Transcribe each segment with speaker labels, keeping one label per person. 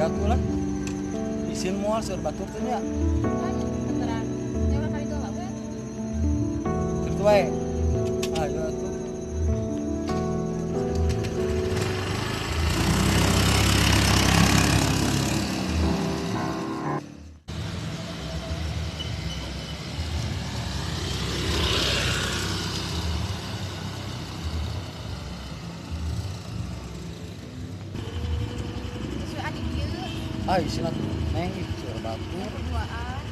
Speaker 1: Ayo atuh lah. Isin moal seueur batur teh nya.
Speaker 2: Beneran. Nya urang kali itu lah we.
Speaker 1: Kitu wae. Ayo atuh. Ah, isin atuh neng seueur batur.
Speaker 2: Berduaan.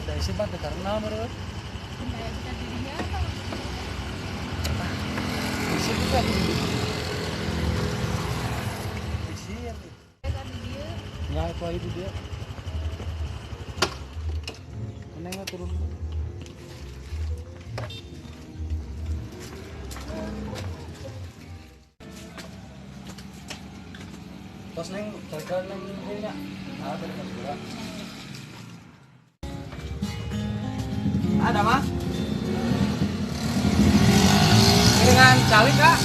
Speaker 1: Da isin mah teu karena meureun.
Speaker 2: Kayak kita dirinya
Speaker 1: isin teh isin. Nya itu aja di dia. Neng turun. Tos neng terkenal neng ini nya. Ah, tadi pas gula. Ada mah? Dengan calik kak.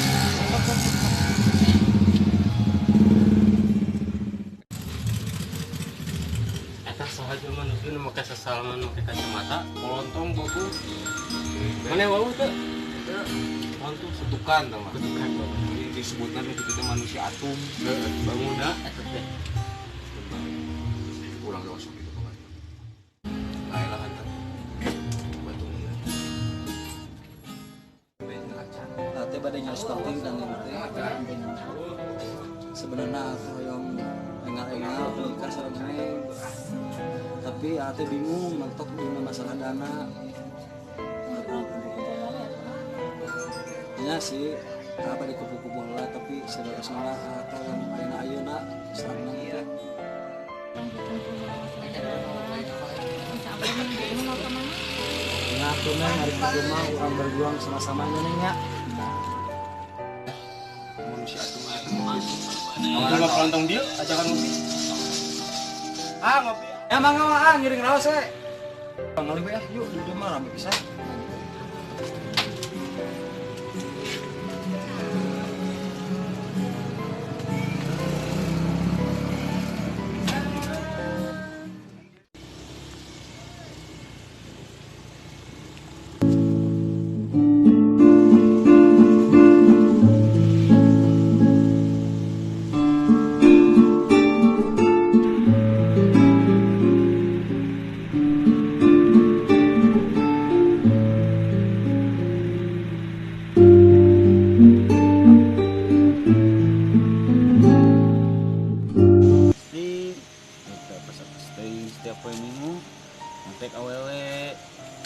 Speaker 3: Eta saha jelema nu kieu make sasalaman make kacamata, polontong bogo. Mana wau teh?
Speaker 4: Wantu setukan tau mah.
Speaker 3: Setukan bagus.
Speaker 4: Disebutna nu kitu teh manusia atom.
Speaker 3: Bangunna eta teh.
Speaker 4: Urang ge osok gitu pokoknya. Lain lah kan. Batu ieu.
Speaker 1: Teh bade nyari penting dan ieu teh. Sebenarnya aku hoyong engal-engal nikah sareng neng. Tapi ate bingung mentok dina masalah dana. Nya sih apa di kupu-kupu lah tapi seharusnya lah atau yang ayeuna ayeuna sareng teh. Nah, tuh neng hari pertama urang berjuang sama-sama nya neng nya.
Speaker 4: Manusia atom
Speaker 3: Itu mah pelontong dia ajakan ngopi.
Speaker 1: Ah, ngopi. Ya mangga mah ah ngiring raos we. Ngalih we ah, yuk di mah rame pisan.
Speaker 5: Setiap poe minggu ngetek awewe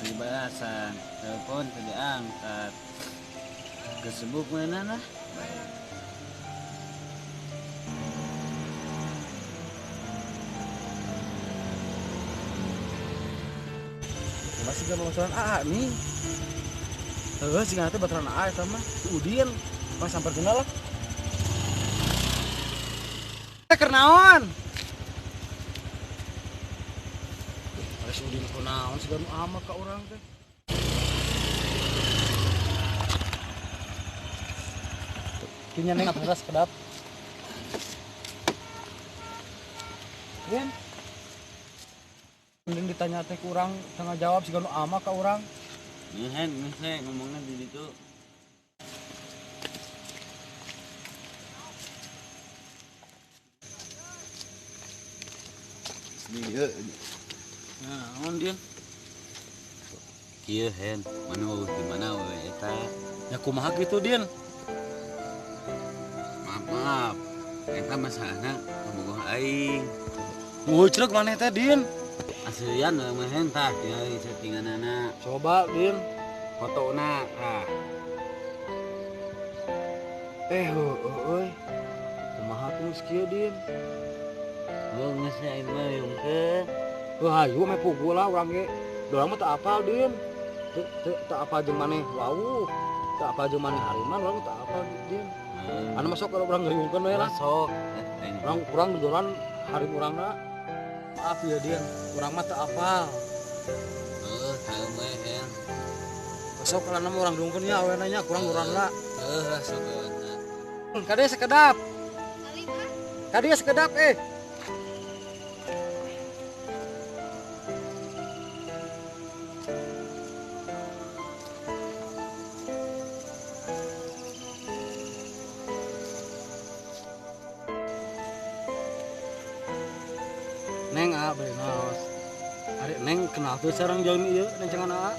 Speaker 5: dibalasan telepon teu diangkat kesebuk meunana lah baik.
Speaker 1: Masih gak baturan AA nih. Heeh, sih teh baturan AA eta mah si Udin. Pas samperkeun lah. Teh keur naon? Si Udin kunaon siga nu amak ka urang teh. Kinya neng atuh sekedap. Din. Mending ditanya teh ku urang tengah jawab siga nu amak ka urang.
Speaker 5: Ngehen ngese ngomongna di ditu. Dieu. Naon dia? Kieu hen, mana weuh di mana we eta?
Speaker 1: Ya kumaha kitu, Din?
Speaker 5: Maaf, maaf. Eta masalahna kabogoh aing.
Speaker 1: Ngucrek maneh teh, Din?
Speaker 5: Aslian we mah hen tah tinggal settinganana.
Speaker 1: Coba, Din.
Speaker 5: Fotona tah.
Speaker 1: Heueuh euy. Kumaha tuh geus kieu, Din?
Speaker 5: Heuh geus aing mah yungkeun.
Speaker 1: Wah, hayu meh puguh lah urang ge. Dorang mah teu apal, Din. Teu apal jeung maneh wawuh. Teu apal jeung maneh hariman urang teu apal, Din. Anu masuk kalau urang ngeriungkeun we lah.
Speaker 5: Masuk.
Speaker 1: Urang urang dodoran harim urangna. Maaf ya, Din. Urang mah teu apal.
Speaker 5: Heuh, teu mah hen.
Speaker 1: Masuk kalau nama urang diungkeun nya awena nya kurang urang lah.
Speaker 5: Heuh lah sok awena.
Speaker 1: Kade sekedap. Kade sekedap eh. Neng ah bari naos. Ari Neng kenal tuh sareng jalmi ieu neng cengan aa.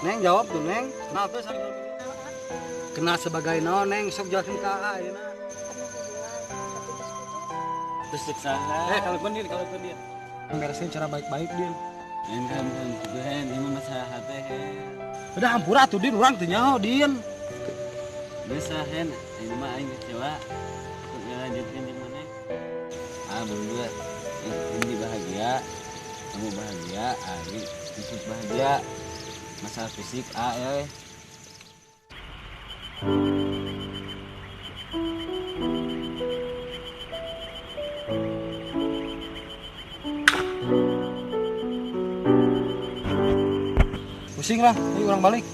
Speaker 1: Neng jawab tuh Neng, kenal tuh sareng jalmi ieu. Kenal sebagai naon Neng, sok jelasin ka aa ayeuna.
Speaker 2: Pernah hubungan tapi terus putus.
Speaker 5: Terus cek saha?
Speaker 1: Kalau pun dia. Beresin cara baik-baik Din.
Speaker 5: Lain kan gitu Hen, ini mah masalah hati Hen.
Speaker 1: Udah hampura tuh Din, urang teu nyaho Din.
Speaker 5: Bisa Hen, ini mah aing kecewa. Untuk ngelanjutkeun jeung maneh. Ah berdua, ini bahagia, kamu bahagia, aing ikut bahagia. Masalah fisik ah ya.
Speaker 1: Pusing lah, ini orang balik.